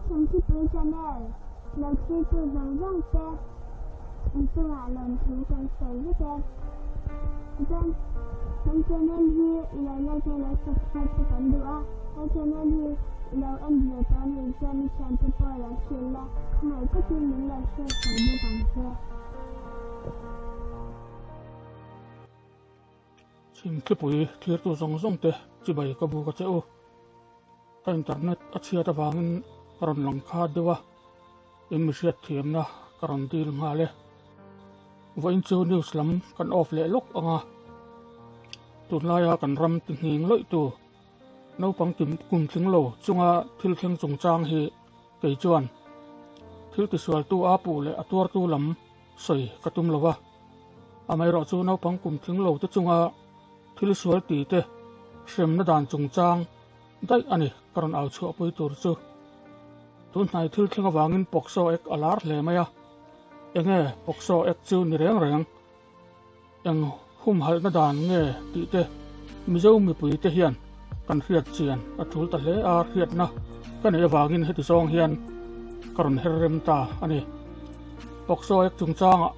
Chhimthipui Channel lo thirtu zawng zawng te in chungah lawmthu kan sawi vek e. Chuan kan channel hi i lo like leh lo subscribe te kan duh a, he channel hi i lo en ve tawh anih chuan i thiante pawh lo hrilh la, khawngaih takin min lo share sak bawk ang che. Chhimthlipui thlirtu zawng zawng te chibai ka buk a che u. Ka internet a chhiat avangin ka rawn lang khat deuh a, in mi hriat thiamna ka rawn dil nghal e. Vawiin chu news lam kan off leh lawk ang a, tunlaia kan ram ti nghing lawih tu naupang kim kum tling lo chunga thil thleng chungchang hi kei chuan thil tisualtu a puh leh a tuartu lam sawi ka tum lo va. Amaherawhchu naupang kum tling lo te chunga thil sual ti te hremna dan chungchang daih a ni ka rawn au chhuahpui tur chu. Tunhnai thil thleng avangin POCSO Act a lar hle mai a, enge POCSO Act chu ni reng reng, eng humhalhna dan nge tih te Mizo mipui te hian kan hriat chian a tul ta hle a, hriatna ka neih avangin heti zawng hian ka rawn her rem ta a ni. POCSO Act chungchangah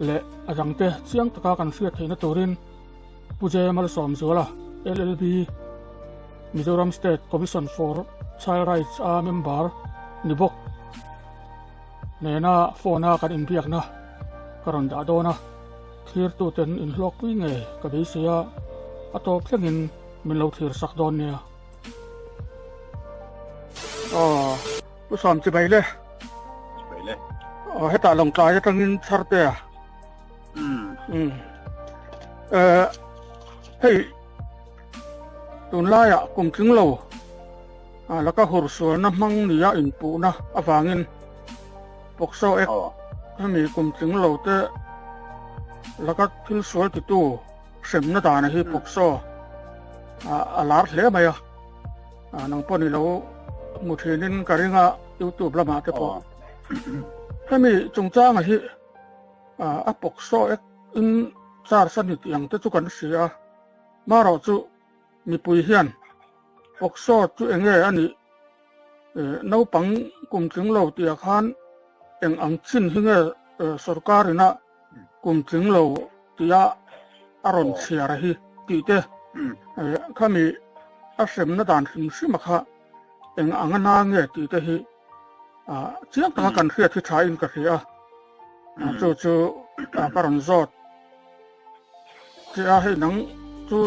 leh a dangte chiang taka kan hriat theihna turin Pu J. Malsawmzuala, LLB, Mizoram State Commission for Child Rights a member ni bawk nena phone a kan inbiakna ka rawn dah dawn a, thlirtuten inhlawkpui nge ka beisei a, a tawp thlengin min lo thlir sak dawn nia. Aw, Pu Sawm chibai le. Chibai le. Aw, hetah Lawngtlai atangin Chharte a. Umm. Eh, hei tunlaiah kum tling lo laka hur sualna hmang nia inpuhna avangin POCSO Act hemi kum tling lo te laka thil sual titu hremna dana hi POCSO a lar hle mai a. Nang pawh ni lo hmu thinin ka ring a YouTube lamah te pawh. Hemi chungchanga hi a POCSO Act in charge a ni tih ang te chu kan hria a, marawh chu mipui hian POCSO chu eng nge a nih naupang kum tling lo tih ah khan eng ang chin hi nge sorkar ina kum tling lo tih a a rawn chhiar a hi tih te khami a hremna dan hrim hrim a kha eng ang a na nge tih te hi chiang taka kan hriat hi tha in ka hria a chu chu ka rawn zawt che a hei nang chu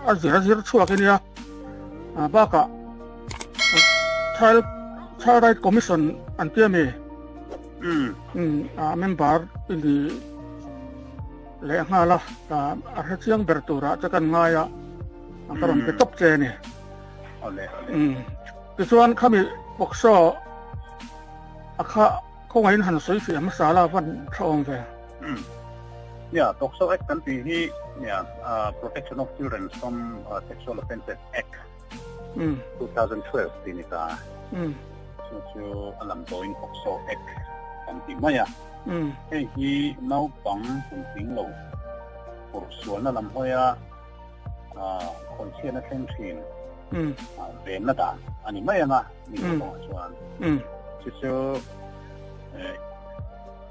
a zir a zir chhuak ania bakah child child right commission an tia mi a member ini leh nghal a a hre chiang ber turah che kan ngai a ka rawn pe tawp che ni. Tichuan khami POCSO a kha khawngaihin han sawi fiah hmasa la van tha awm ve. Nia, POCSO Act kan tih hi nia Protection of Children from Sexual Offences Act 2012 tih ni ta. Chu chu a lam tawhin POCSO Act kan ti mai a. Hei hi naupang kum tling lo pawrhsualna lam hawia Khawichhiatna thleng thin venna dan a ni mai ang a, mi kawngah chuan. Chu chu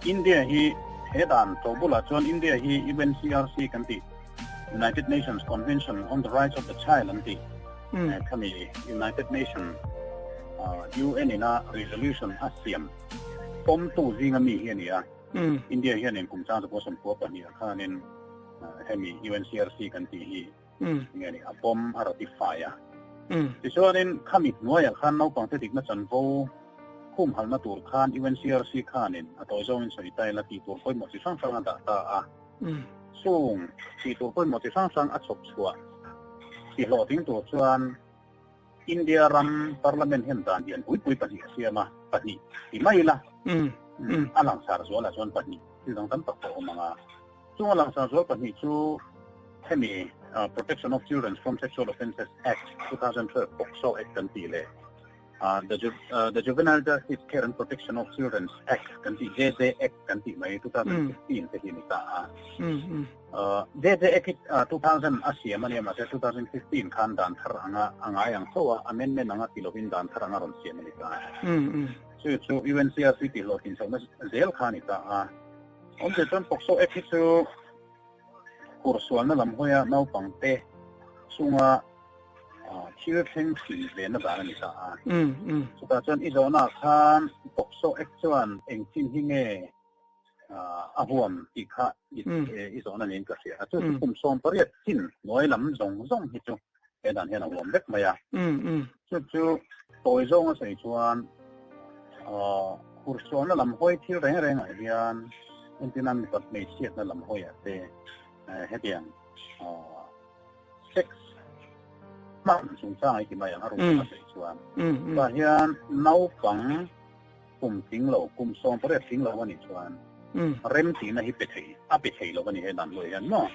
India hi he dan tawh bulah chuan India hi UNCRC kan tih United Nations Convention on the Rights of the Child an tih khami United Nation UN ina resolution a siam pawmtu zinga mi hi a ni a. India hianin kum chang chakua sawmkua pahnih ah khanin hemi UNCRC kan tih hi nge ni a pawm a ratify a. Tichuanin khami hnuaiah khan naupangte dikna chanvo khumhalna tur khan UNCRC khanin a tawi zawngin sawi ta ila tih tur pawimawh chi hrang hrang a dah ta a. Chung tih tur pawimawh chi hrang hrang a chhawp chhuah tihlawhtling tur chuan India ram Parliament hian dan hian puipui pahnih a siam a, pahnih ti mai ila a langsar zualah chuan pahnih thil dang tam tak pawh a awm ang a. Chung a langsar zual pahnih chu hemi Protection of Children from Sexual Offences Act, 2012, POCSO Act kan tih leh. The Juvenile Justice Care and Protection of Children's Act kan tih JJ Act kan tih mai 2015 te hi ni ta a. JJ Act hi 2000 a siam a nia mahse 2015 khan dan thar anga a ngai ang tho a, amendment anga ti lovin dan thar anga rawn siam a ni ta a. Chu chu UNCRC tih hlawhtlin chhohna zel kha a ni ta a. Awmzia chuan POCSO Act hi chu Kursualna lam hawia naupangte chunga thil thleng thin vena dan a ni ta a. Chutah chuan i zawhnaah khan POCSO Act chuan engchin hi nge a huam tih kha i zawhna niin ka hria a. Chu chu kum 18 chin hnuai lam zawng zawng hi chu he dan hian a huam vek mai a. Chu chu tawi zawnga sawi chuan Hursualna lam hawi thil reng rengah hian entirna mipat hmeichhiatna lam hawiah te hetiang sex hman chungchang ai ti mai ang a ruang a sawi chuan. Chutah hian naupang kum tling lo, kum 18 tling lo a nih chuan remtihna hi pe thei, a pe thei lo a ni he dan hnuaiah hian maw?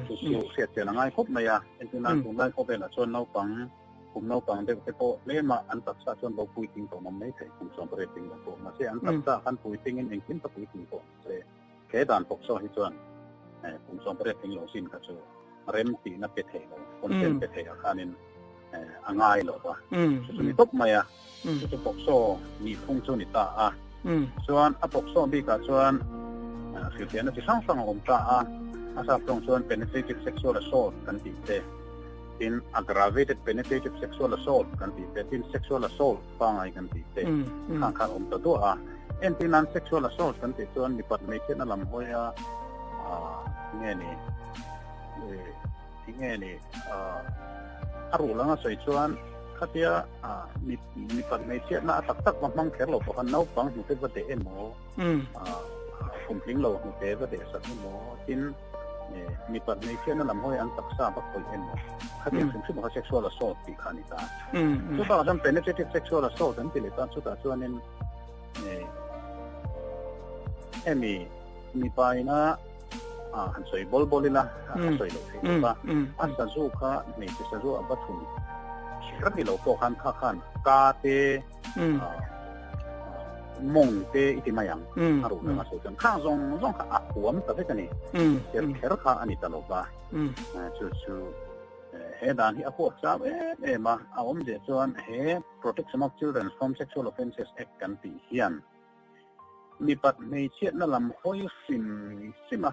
Chu chu hriatchian a ngai khawp mai a, entirna tunlai khawvelah chuan naupang Kum naupang deuh te pawh tlema an taksa chuan lo puitling tawh awm mai thei, kum 18 tling lo pawh. Mahse an taksa khan puitlingin engkim ka puitling tawh ang che. He dan pawh saw hi chuan kum 18 tling lo sin kha chu rem tihna pe thei lo, consent pe thei ah khanin a ngai lo va. Chu chu ni tawp mai a, chu chu POCSO nihphung chu ni ta a. Chuan a POCSO bikah chuan hrilhfiahna chi hrang hrang a awm ta a, a sap tawng chuan penetrative sexual assault kan tih te. Tin, aggravated penetrative sexual assault kan tih te, tin sexual assault pangai kan tih te khang khan awm ta duah a. Entir nan sexual assault kan tih chuan mipat hmeichhiatna lam hawia nge ni nge ni a ruh langa sawi chuan khatia mipat hmeichhiatna a tak tak va hmang kher lo pawh khan naupang hnute va deh emaw kum tling lo hnute va deh sak emaw tin Mipa hmeichhiatna lam hawi an taksa va khawih emaw khatiang hrim hrim kha sexual assault tih kha a ni ta. Chu bakah chuan penetrative sexual assault an ti leh ta, chutah chuanin hemi mipa ina han sawi bawl bawl ila a sawi loh theih bawk a, a sazu kha hmeichhe sazu a va thun kher ni lo pawh khan kha khan ka te Mawng te i ti mai ang a ruh lama sawi chuan khang zawng zawng kha a huam ta vek a ni. Kher kher kha a ni ta lo va. Chu chu he dan hi a huap chau em em a, a awmzia chuan he Protection of Children from Sexual Offences Act kan tih hian mipat hmeichhiatna lam hawi hrim hrim a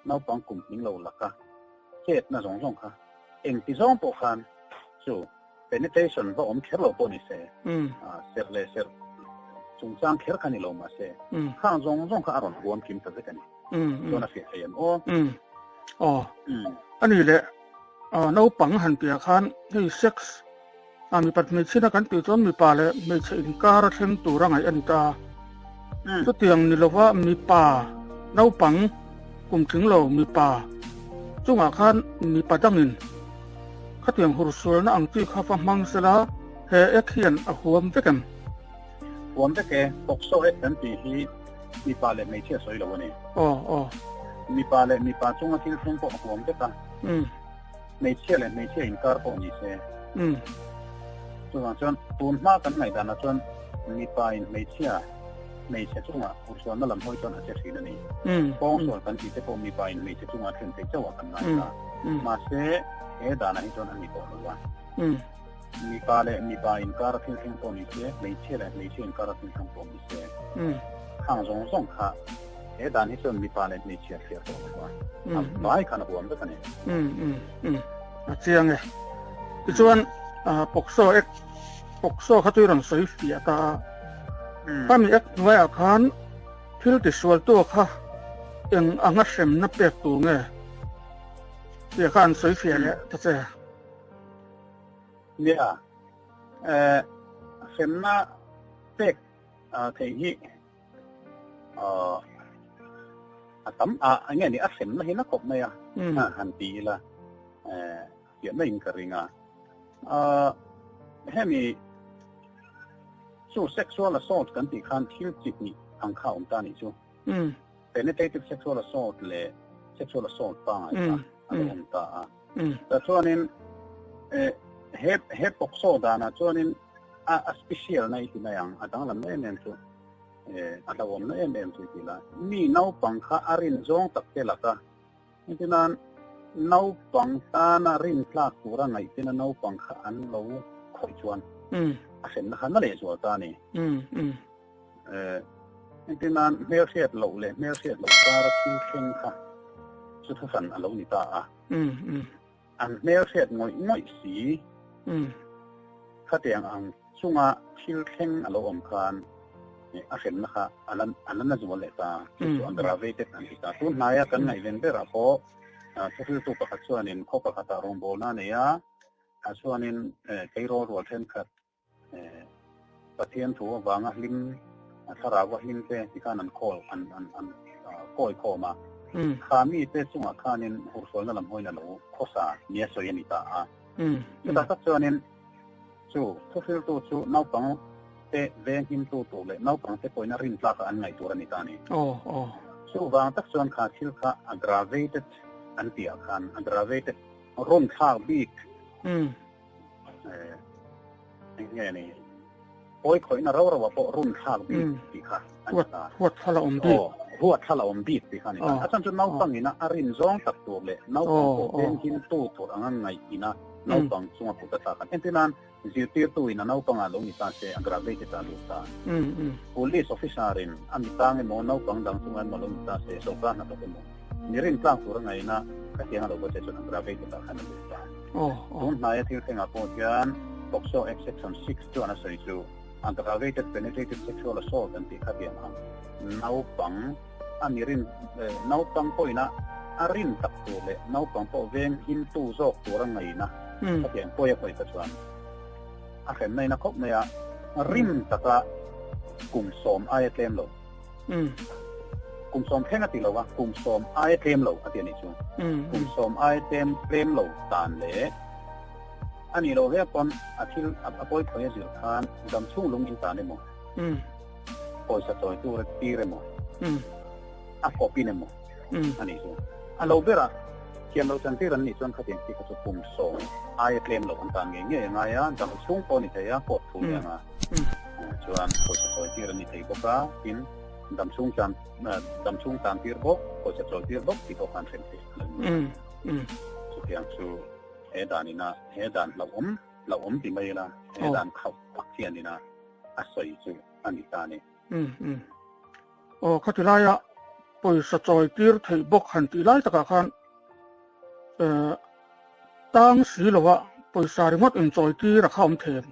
naupang kum hming lo laka chetna zawng zawng kha engti zawng pawh khan chu Penetration va awm kher lo pawh ni se, serh leh serh chungchang kher kha ni lo mah se, khang zawng zawng kha a rawn huam kim ta vek a ni. Chuan a fiah thei em aw? Aw. A ni leh, naupang han piah khan hei sex, mipat hmeichhina kan tih chuan mipa leh hmeichhe inkar a thleng tur a ngaih a ni ta. Chutiang ni lova mipa naupang kum tling lo mipa chungah khan mipa dangin Khatiang hursualna ang chi kha va hmang sela, he ek hian a huam vek em? Huam vek e, POCSO ek kan tih hi mipa leh hmeichhia sawi lo a ni. Aw, aw. Mipa leh mipa chunga thil thleng pawh a huam vek a. Hmeichhia leh hmeichhia inkar pawh ni se. Chuvang chuan tun hma kan ngaihdanah chuan mipa in hmeichhia hmeichhe chunga hursualna lam hawi chuan a che thin a ni. Pawngsual kan tih te pawh mipa in hmeichhe chunga a thlen theih chauh ah kan ngai ta. Mahse, he danah hi chuan a ni tawh lo a. Mipa leh mipa inkar a thil thleng pawh ni se, hmeichhia leh hmeichhia inkar a thil thleng pawh ni se, khang zawng zawng kha he dan hi chuan mipa leh hmeichhia thliar tawh lo a. A vai khan a huam vek a ni. A chiang e. Tichuan, POCSO Act, POCSO kha chu i rawn sawi fiah ta a. Khami Act hnuaiah khan thil tisualtu kha eng anga hremna pek tur nge? Tia kha an sawi fiah leh ta che. Nia, hremna pek theih hi a tam a, enge ni a hremna hi na khawp mai a, han ti ila fiah maiin ka ring a. Hemi chu sexual assault kan tih khan thil chi hnih ang kha a awm ta nih chu. Penetrative sexual assault leh sexual assault pangngai kha a lo awm ta a. Tah chuanin he he POCSO danah chuanin. A a special na i ti mai ang, a danglam na em em chu a hlauhawm na em em chu i ti la. Mi naupang kha a rin zawng tak te laka engtinan naupang tana rin tlak tura ngaihtina naupang kha an lo khawih chuan a hremna kha na lehzual ta a ni. Engtinan hmelhriat loh leh hmelhriat loh kara thil thleng kha chu thuhran a lo ni ta a. An hmelhriat ngawih ngawih si. Khatiang ang chunga thil thleng a lo awm khan a hremna kha a la a la na zual leh ta. Chu chu aggravated an ti ta. Tun hnaia kan ngaihven berah pawh thuhriltu pakhat chuanin khaw pakhatah rawngbawlna a nei a, ah chuanin tleirawl rual thenkhat Pathian thu avanga hlim, a thlarau a hlim te ti khan an call, an an an kawi khawm a. Kha mite chungah khanin hursualna lam hawiin a lo khawsa nia sawi a ni ta a. Chutah tak chuanin chu thuhriltu chu naupang te veng himtu tur leh naupang te pawhin a rintlaka an ngaih tur a ni ta a ni. Chuvang tak chuan kha thil kha aggravated an tih ah khan aggravated rawn thlak bik Eng nge ni? Pawi khawihna ro ro ah pawh run thlak bik tih kha a ni ta. Huat thla la awm bik. Aw, huat thla la awm bik tih kha a ni ta. A chhan chu naupang ina a rin zawng tak tur leh naupang pawh peng him tu tur anga ngaih ina naupang chunga kut a thlak a. Entir nan zirtirtu in a naupang ah lo ni ta se aggravated ah a lut ta. Police officer in a mitang emaw naupang dang chunga emaw lo ni ta se sawrkar hnathawk emaw mi rin tlak tur a ngaihna khatiang a lo va che chuan aggravated ah khan a lut ta. Tun hnaia thil thlengah pawh hian POCSO Act Section 6 chuan a sawi chu aggravated penetrative sexual assault an tih kha tiang ang naupang a mi rin naupang pawhin a a rin tak tur leh naupang pawh veng himtu zawk tur a ngaihna khatiang pawi a khawih kha chuan a hremna in a khawp mai a, rim taka kum sawm aia tlem lo. Kum sawm thleng a ti lo a, kum sawm aia tlem lo a ti a nih chu. Kum sawm aia tlem tlem lo tan leh a nih loh hle pawn a thil a pawi khawi a zir khan dam chhung lung in tan emaw, pawisa chawi tur a tir emaw, a kawp in emaw a nih chu. A lo berah thiam loh chantir an nih chuan khatiang chi kha chu kum sawm aia tlem lo an tan ngei ngei a ngai a, dam chhung pawh a ni thei a, court thu leh anga chuan pawisa chawi tir a ni thei bawk a, tin dam chhung tan dam chhung tan tir bawk, pawisa chawi tir bawk tih pawh khan hrem theih a lo ni. Chutiang chu he dan ina he dan hlauhawm hlauhawm ti mai ila he dan khauh tak hian ina a sawi chu a ni ta a ni. Aw khati laia pawisa chawi tir theih bawk han tih lai takah khan eh tang si lova pawisa ringawt in chawi tir a kha awm thei em?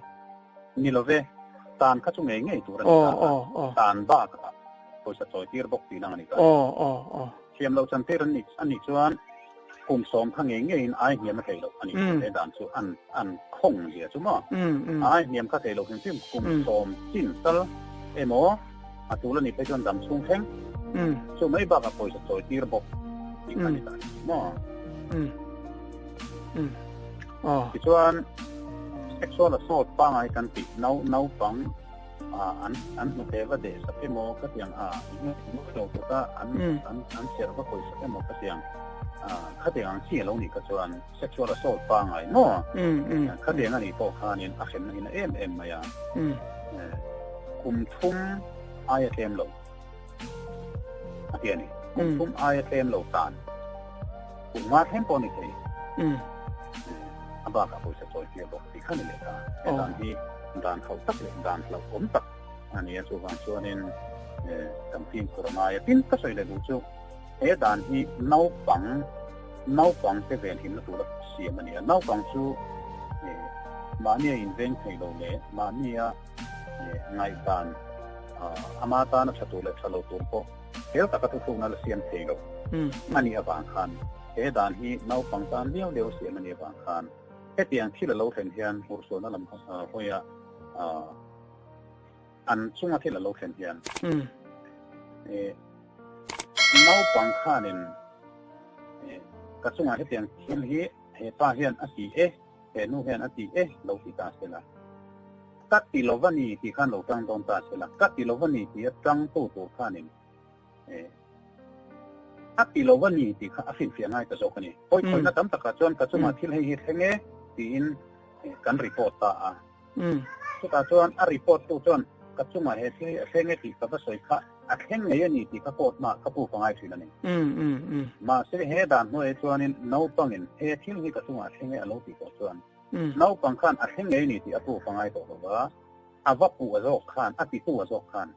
Ni lo ve, tan kha chu ngei ngei tur a ni ta a, tan bakah pawisa chawi tir bawk tih lang a ni ta. Thiam loh chan tir a nih chuan kum sawm kha ngei ngeiin ai hniam a thei loh a ni. He dan chu an an khawng zia chu maw? Ai hniam kha thei loh hrim hrim kum sawm chin tal emaw a tul a nih phei chuan dam chhung thleng chu mai bakah pawisa chawi tir bawk tih kha a ni ta maw? Tichuan sexual assault pangai kan tih naupang an an hnute va deh sak emaw ka tiang a lo kut a an an an serh va kawi sak emaw ka tiang khatiang ang chi a lo nih kha chuan sexual assault pangai maw khatiang a nih pawh khanin a hremna hi na em em mai a kum thum aia tlem lo a ti a ni kum thum aia tlem lo tan kum nga thleng pawh a ni thei a bakah pawisa chawi tir bawk tih kha ni leh ta he dan hi dan hauh tak leh dan hlauhawm tak a ni a chuvang chuanin kan fimkhur a ngai a tin ka sawi leh duh chu he dan hi naupang naupang te venhimna tura siam a ni a naupang chu mahnia inveng thei lo leh mahnia ngaihdan ama tana tha tur leh tha lo tur pawh hel taka thuthlukna la siam thei lo a nih avang khan he dan hi naupang tan liau liau siam a nih avang khan hetiang thil a lo thlen hian hursualna lam hawia an chunga thil a lo thlen hian naupang khanin ka chungah hetiang thil hi he pa hian a ti e He nu hian a ti e lo ti ta se la. Ka ti lo va ni tih khan lo tang dawn ta se la. Ka ti lo va ni tih a tang tu tur khanin a ti lo va ni tih kha a finfiah ngai ta zawk a ni. Pawi khawihna tam takah chuan ka chungah thil hei hi thleng e tiin kan report ta a. Chutah chuan a report tu chuan ka chungah he thil hi a thleng e tih ka va sawi kha a thleng ngei a ni tih kha court hmaah ka proof a ngai thin a ni. Mahse he dan hnuaiah chuanin naupangin he thil hi ka chungah a thleng e a lo tih tawh chuan naupang khan a thleng ngei a ni tih a proof a ngai tawh lo va, a va puh a zawk khan, a titu a zawk khan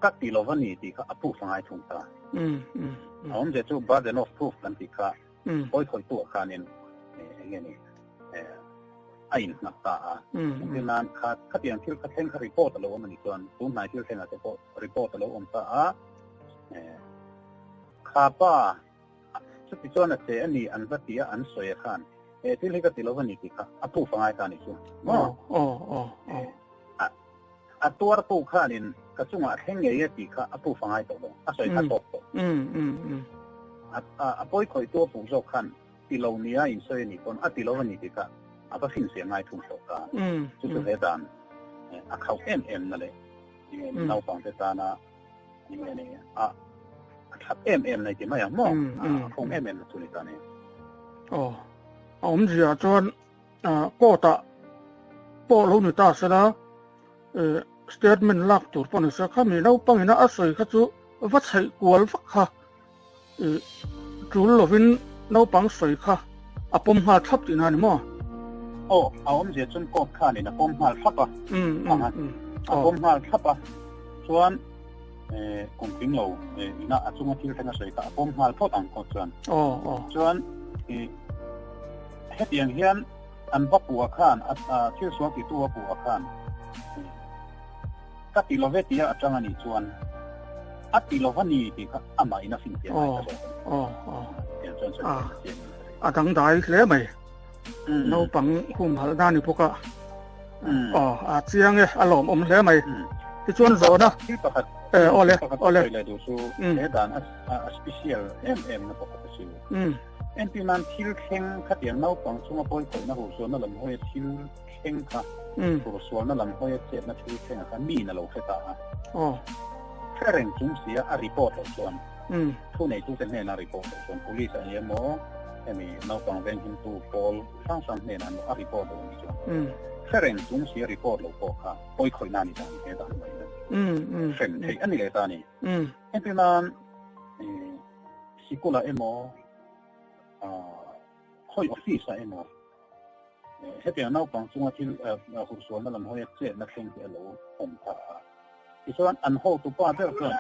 ka ti lo va ni tih kha a proof a ngai thung ta. A awmzia chu burden of proof kan tih kha Pawi khawihtuah khanin eng nge ni a innghat ta a. Engtin nan kha khatiang thil kha thleng kha report a lo awm a nih chuan tun hnai thil thlengah te pawh report a lo awm ta a. Kha pa chuti chuan a che a ni an va ti a an sawi a khan he thil hi ka ti lo va ni tih kha a proof a ngai ta a nih chu. Maw? A tuartu khanin ka chungah a thleng ngei e tih kha a proof a ngai tawh lo, a sawi kha tawk tawh. A pawi khawihtu a puh zawk khan ti lo nia insawi a nih pawn a ti lo a ni tih kha a va finfiah ngai thung tawh ta. Chu chu he dan a khauh em em na leh naupangte tana a that em em na i ti mai ang maw? A khawng em em na chu ni ta ni. Aw, a awmzia chuan Court ah pawh lo ni ta sela statement lak tur pawh ni se khami naupang ina a sawi kha chu va chheih kual vak kha tul lovin naupang sawi kha a pawm nghal thlap tihna a ni maw? Aw, a awmzia chuan court khanin a pawm nghal thlap a, a pawm nghal thlap a, chuan kum tling lo ina a chunga thil thleng a sawi kha a pawm nghal phawt ang court chuan. Chuan Hetiang hian an va puh a khan, thil sual titu a puh a khan, ka ti lo ve tia a tang a nih chuan a ti lo va ni tih kha amah in a finfiah ngai ta zawk a ni. Tiang chuan sawi theih chi a ni. A dangdai hle mai. Naupang humhalh na ni bawk a. Aw, a chiang e, a lawmawm hle mai. Tichuan zawhna. Thil pakhat, awle, awle. Sawi leh duh chu he dan a special em em na pakhat a si. Entir nan thil thleng khatiang naupang chunga pawi khawihna hursualna lam hawia thil thleng kha hursualna lam hawia chetna thil thlengah khan miin a lo hre ta a. Hre reng chung sia a report loh chuan thuneitute hnena report loh chuan police ah emaw hemi naupang venghimtu pawl hrang hrang hnenah emaw a report loh a nih chuan hre reng chung sia report loh pawh kha pawi khawihna a ni ta a ni he dan mai hian hrem theih a ni leh ta a ni. Entir nan Sikul ah emaw, khawi office ah emaw, hetiang naupang chunga thil hursualna lam hawia chetna thleng hi a lo awm ta a. Tichuan an hotu pa ber chuan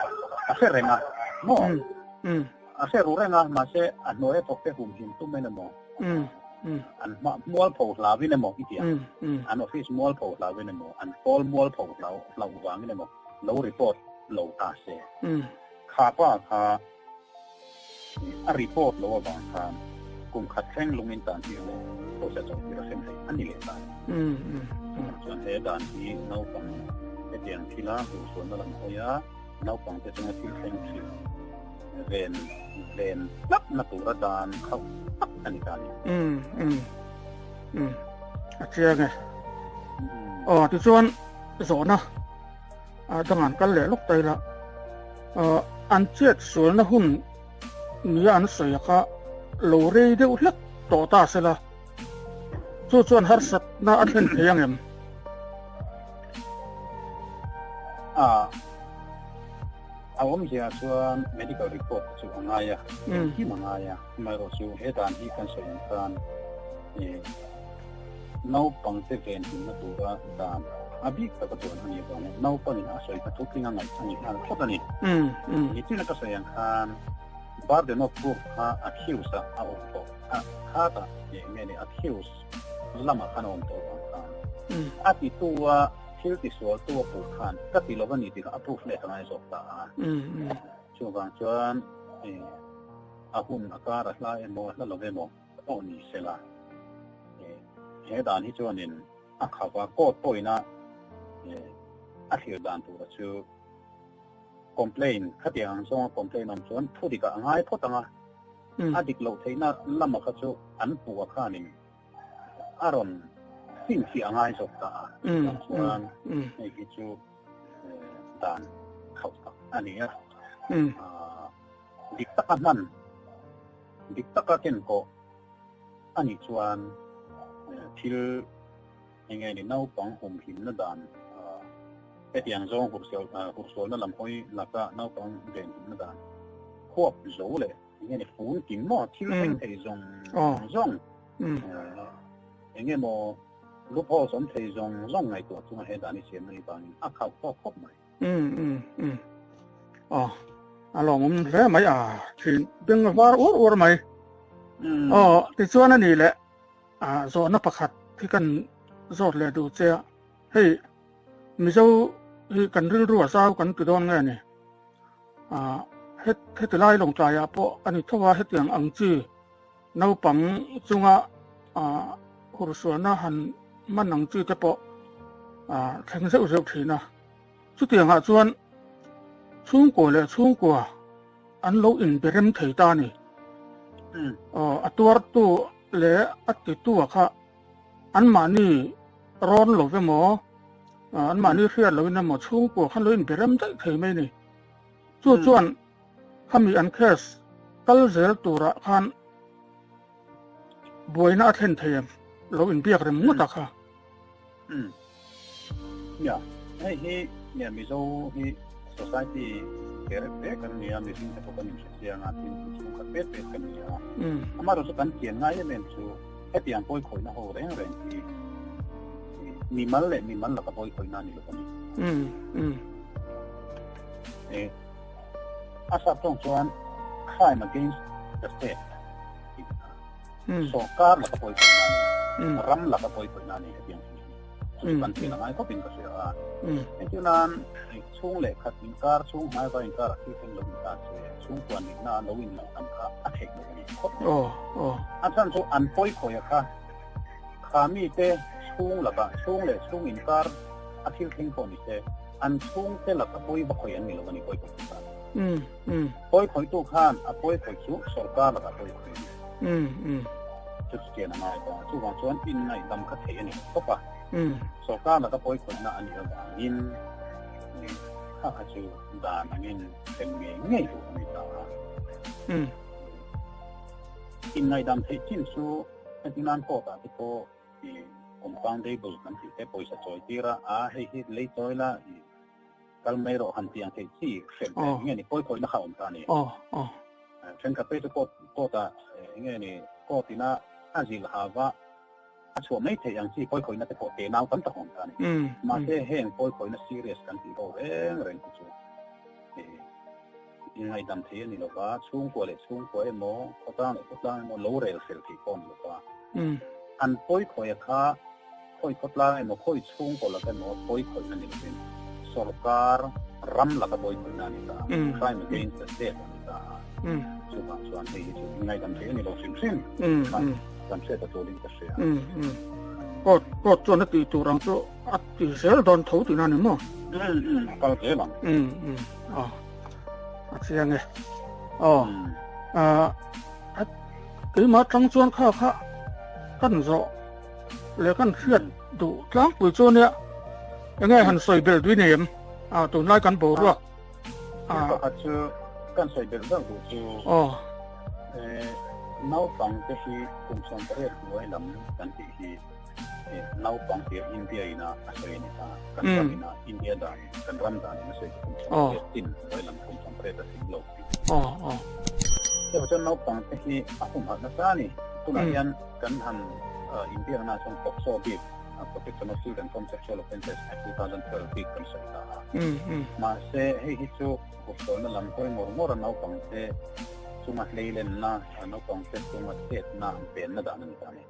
a hre reng a, maw? A hre ru reng a, mahse a hnuaia thawk te humhim tum en emaw, an hma mualpho hlauin emaw i ti ang, an office mualpho hlauin emaw, an pawl mualpho hlauh vangin emaw lo report lo ta se. Kha pa kha a report lo avang khan kum khat thleng lungin tan tir leh pawisa chawh tir a hrem theih a ni leh ta a ni. Chuan he dan hi naupang hetiang thila hmuhsualna lam hawi a, naupang te chunga thil thleng thin ven ven tlatna tura dan khauh tak a ni ta a ni. A chiang e. Aw tichuan zawhna dang an kal leh lawk ta ila. An chet sualna hun nia an sawi a kha lo rei deuh hlek tawh ta se la, chu chuan harsatna a thlen thei ang em? A awmzia chuan medical report te chu a ngai a, engkim a ngai a, amaherawhchu he dan hi kan sawi ang khan Naupangte venhimna tura dan a bik taka chuan a nih avangin naupangin a sawi kha thutling a ngaih a ni nghal phawt a ni. Nichina ka sawi ang khan burden of proof kha accused ah a awm tawh a, khatah eng nge ni accused lamah khan a awm tawh avang khan a titua thil tisualtu a puh khan ka ti lo va ni tih kha a proof leh ta ngai zawk ta a. Chuvang chuan a hun a kar a hla emaw a hla lo emaw pawh ni sela, he dan hi chuanin a khauh a, court pawhina a thlir dan tura chu complaint khatiang ang zawnga complaint awm chuan thu dikah a ngai phawt ang a, a dik loh theihna lama kha chu an hmuh a khanin a rawn finfiah a ngai zawk ta a, chuvang chuan hei hi chu dan khauh tak a ni a, dik taka hman. Dik taka ken kawh a nih chuan thil Enge ni naupang humhimna dan hetiang zawng hursualna lam hawi laka naupang venhimna dan huap zo leh enge ni fun kim maw thil thleng thei zawng zawng enge maw loopholes awm thei zawng zawng ngaihtuah chunga he dan hi siam a nih vangin a khauh tawk khawp mai. Aw a lawmawm hle mai a thin beng a var uar uar mai. Aw tichuan a nih leh A zawhna pakhat hi kan zawt leh duh che a, hei Mizo hi kan rilru a zau kan ti dawn nge ni? A heti lai lawngtlaiah pawh a ni tho a, hetiang ang chi naupang chunga hursualna han man ang chi te pawh a thleng zeuh zeuh thin a. Chutiangah chuan chhungkua leh chhungkua an lo inberem thei ta a ni. Aw a tuartu leh a titua kha anmahni rawn lo emaw, anmahni hriat loin emaw chhungkua khan lo inberem daih thei mai a ni. Chu chuan khami an case kal zel turah khan buaina a thlen thei em? Lo inbiak rem ngawt a kha. Nia, hei hi nia Mizo hi society ke rep ve kan nia, mihring te pawh kan inhre chiang a, tin chhungkhat pet pet kan ni a. Amaherawhchu kan chian ngai em em chu hetiang pawi khawihna ho reng reng hi mimal leh mimal laka pawi khawihna a ni lo a ni. A sap tawng chuan crime against the state Sorkar laka pawi khawihna a ni, ram laka pawi khawihna a ni hetiang thil hi chu kan thil a ngai khawpin ka hria a. Engtir nan chhung leh khat inkar chhung hmaiva inkarah thil thleng lo in ta se chhungkua nihna lo in loh tam kha a theih loh a ni khawp mai. A chhan chu an pawi khawih a kha kha mite chhung lakah chhung leh chhung inkar a thil thleng pawh ni se an chhungte laka pawi va khawih an ni lo a ni pawi khawih khan. Pawi khawihtu khan a pawi khawih chu sorkar lakah pawi khawih a ni. Chu chu chian a ngai ta. Chuvang chuan inngaih dam kha theih a ni khawp a. Sorkar laka pawi khawihna a nih avangin kha kha chu dan angin hrem ngei ngei tur a ni ta a. Inngaih dam theih chin chu heti nan court ah te pawh compoundable kan tih te pawisa chawi tir a, a hei hi lei chawi la Kal mai rawh han tih ang theih chi hrem eng nge ni pawi khawihna kha a awm ta a ni. Thenkhat phei chu court court ah eng nge ni court ina a zilh hava a chhuah mai theih ang chi pawi khawihna te pawh te nau tam tak a awm ta a ni. Mahse heng pawi khawihna serious kan tih ho reng reng te chu inngaihdam thei a ni lova, chhungkua leh chhungkua emaw khawtlang leh khawtlang emaw lo rel fel theih pawh a ni lova. An pawi khawih a kha Khawi khawtlang emaw, khawi chhungkaw laka emaw pawi khawihna ni lovin sorkar ram laka pawi khawihna a ni ta a, crime against the state a ni ta a. Chuvang chuan hei hi chu inngaihdam theih a ni lo hrim hrim kha kan hriat a tulin ka hria. Court court chuan a tih tur ang chu a ti zel dawn tho tihna a ni maw? A kal zel ang. Aw a chiang e. Aw keimah atang chuan kha kha kan zawh. Leh kan hriat duh tlangpui chu nia enge han sawi belh dui nei em? A tunlai kan boruak a. Pakhat chu kan sawi belh deuh duh chu naupang te hi kum 18 hnuai lam kan tih hi naupang tir India ina a sawi a ni ta. Kan ram ina India dan kan ram dan in a sawi chu kum 18 tin hnuai lam kum 18 a tling lo tih. Chuvang chuan naupang te hi a humhalh nasa a ni. Tunah hian Kan han inbiakna chuan POCSO bik, Protection of Children from Sexual Offences Act 2012 bik kan sawi ta a. Mahse, hei hi chu hawsawlna lam hawi ngawr ngawr a naupangte chunga hleilenna, naupangte chunga chetna an penna dan a ni ta a ni.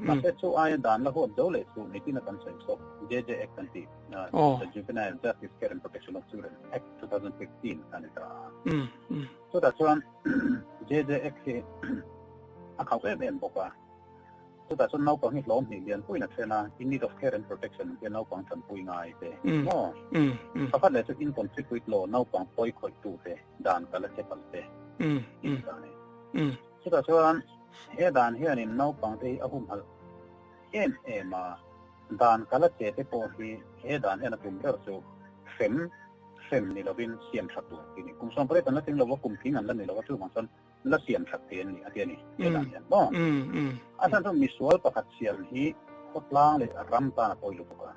Mahse, chu aia dan la huat zo leh chu nitin a kan sawi chhuak JJ Act kan tih, The Juvenile Justice Care and Protection of Children Act 2015 a ni ta a. Chutah chuan JJ Act hi A khauh em em bawk a. Chutah chuan naupang hi hlawm hnih lian puiin a then a, in need of care and protection ang hian naupang tanpui ngai te maw? Pakhat leh chu in conflict with law naupang pawi khawih tu te dan kal a che palh te tih ta a ni. Chutah chuan he dan hianin naupang te hi a humhalh em em a, dan kal a che te pawh hi he dan hian a tum ber chu hrem hrem ni lovin siam tha tur tih a ni. Kum 18 an la tling lo va, kum tling an la ni lo va, chuvang chuan la siam that thei an ni a ti a ni he dan hian maw? A chhan chu misual pakhat siam hi Khawtlang leh ram tan a pawi lutuk a.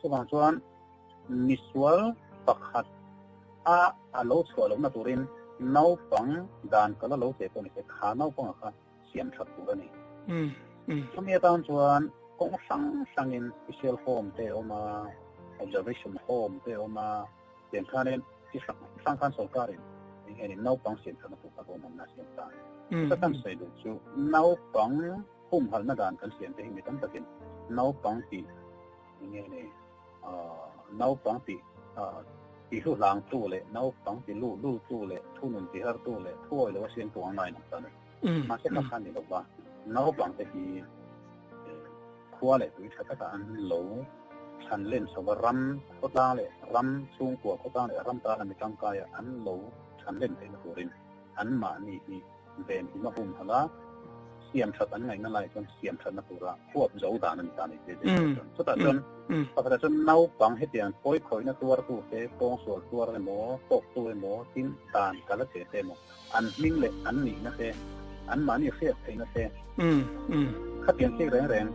Chuvang chuan misual pakhat a a lo chhuah lohna turin naupang dan kal a lo che pawh ni se kha naupanga kha siam that tur a ni. Chumi atan chuan kawng hrang hrangin special home te a awm a, observation home te a awm a, tiang khanin chi hrang hrang khan sawrkarin eng nge ni naupang siam thatna tur kha ruahmanna a siam ta. Chuta kan sawi duh chu naupang humhalhna dan kan siam te hi mi tam takin naupang tih eng nge ni naupang tih ti hlu hlang tu leh naupang ti luh lul tu leh thunun ti har tu leh thuawi lo a siam tu ang ngain ang ta a ni. Mahse kha kha ni lo va, naupang te hi khua leh tui tha taka an lo thlan len chho va, ram khawtlang leh ram chhungkua khawtlang leh ram tana mi tangkaia an lo thlan len theihna turin anmahni hi venhim a humhalh a, siam that an ngaihna lai chuan siam thatna tura huap zo dan a ni ta ni tih a zir chuan. Chutah chuan pakhatah chuan naupang hetiang pawi khawihna tuartu te, pawngsual tuar emaw, tawktu emaw tin dan kal a che te emaw, an hming leh an nihna te, anmahni hriat theihna te, khatiang thik reng reng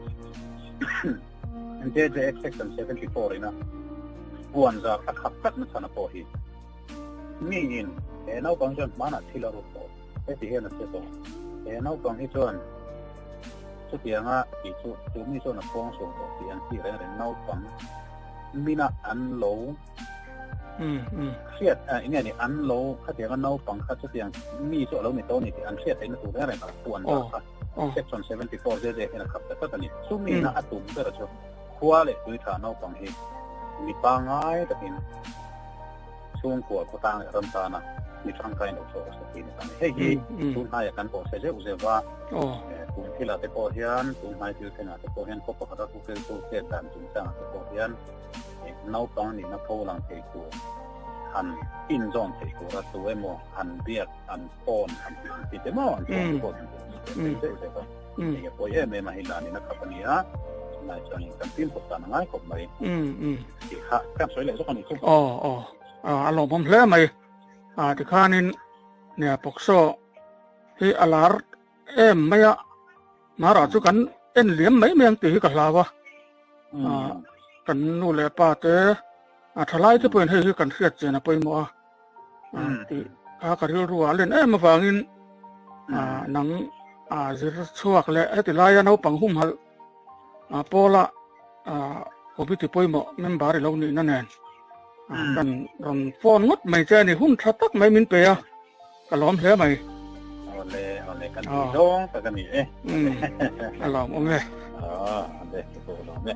JJX Section 74 ina puan zar a khap tlat na chhan a pawh hi miin he naupang chuan hmanah thil a rut tawh, heti hian a che tawh, he naupang hi chuan chutianga tih chu chu mi chuan a pawng sual tawh tih an tih reng reng naupang mina an lo Hriat eng nge ni an lo khatianga naupang kha chutiang mi chu a lo ni tawh a ni tih an hriat theihna tur reng reng a puan dah kha section 74 zet zet hian a khap ta tlat a ni. Chumi na a tum ber chu khua leh tui tha naupang hi mi pangngai takin chhungkua khawtlang leh ram tana mi tangkain lo chhuak a sa tih a ni ta a ni. Hei hi tunhnaiah kan pawh se zeuh zeuh va, kum thilah te pawh hian tunhnai thil thlengah te pawh hian khaw pakhata thuhriltu chet dan chungchangah te pawh hian Naupang nihna pho lang thei tur han inzawn thei tura tu emaw han biak, an phone han tih ang chi te maw an phone te pawh han tih ang chi te zeuh zeuh a. Hei a pawi em em a, hei lah nihna khap a ni a, chulai chuan kan fimkhur tan a ngai khawp mai tih kha kan sawi leh zawk a nih chu. Aw aw a lawmawm hle mai. Tikhanin nia Pawksaw hi a lar em mai a. Mara chu kan en liam mai mai ang tih hi ka hlau a, kan nu leh pa te a thalai te pawhin hei hi kan hriat chian a pawimawh a tih kha ka rilru ah a len em avangin nang zir chhuak leh heti laia naupang humhalh pawla committee pawimawh member i lo nihna nen kan rawn phone ngawt mai che a ni, hun tha tak mai min pe a. Ka lawm hle mai. Awle, awle, kan ti zawng tak a ni e. A lawm awm e. Awle, ka pawh lawm e.